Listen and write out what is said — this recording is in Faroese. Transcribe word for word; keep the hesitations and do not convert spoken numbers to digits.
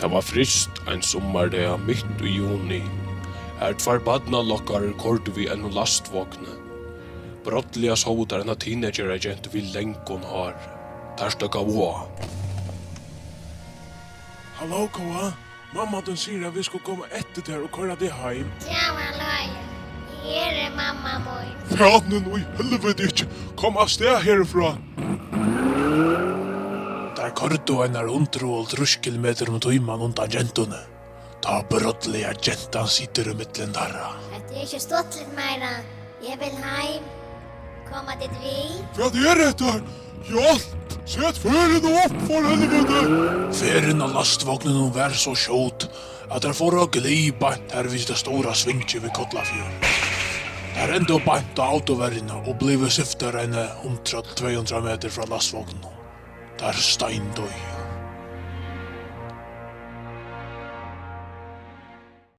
Tað var fryst ein summardag mitt í juni, har tveir barnalokkarar koyrdu við einum lastvogni. Brádliga sóu teir eina teenageragentu við langum hári. Teir støkkaðu á. Halló, Káa. Mamma tín sigur, at vit skulu koma eftir tær og koyra teg heim. Tað var løgið. Her er mamma mín. Fanin í helviti ikki. Kom avstað herfrá. Teir koyrdu einar hundrað og hálvtrýss kilometrar um tíman undan gentuni. Tá brádliga gentan situr ímillum teirra. Hetta er ikki stuttligt meira. Eg vil heim. Koma tit við? Hvat er hetta? Hjálp! Set ferðina upp, for helviti! Ferðin á lastvogninum var so skjót, at teir fóru á glið beint har við tað stóra svingið við Kollafjørð. Teir endaðu beint á autoverjuna og blivu syftar eini hundrað til tvey hundrað metrar frá lastvogninum. Teir steindoyðu.